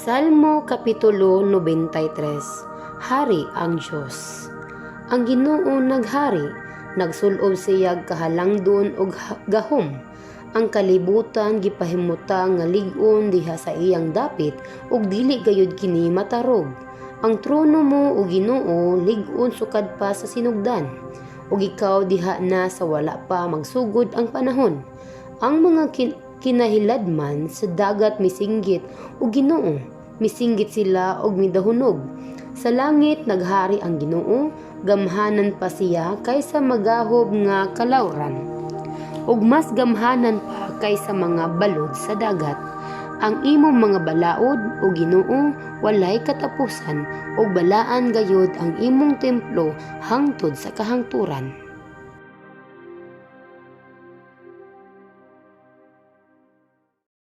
Salmo Kapitulo 93. Hari ang Dios. Ang Ginoo naghari, nagsulob siyag kahalangdon ug gahom. Ang kalibutan gipahimutang nga lig-on diha sa iyang dapit ug dili gayud kini matarog. Ang trono mo, o Ginoo, lig-on sukad pa sa sinugdan, ug ikaw diha na sa wala pa magsugod ang panahon. Ang mga kinahiladman sa dagat misinggit, o Ginoo, misinggit sila og midahunog. Sa langit naghari ang Ginoo, gamhanan pa siya kaysa magahob nga kalawran, ug mas gamhanan pa kaysa mga balod sa dagat. Ang imong mga balaod, o Ginoo, walay katapusan, ug balaan gayud ang imong templo hangtod sa kahangturan.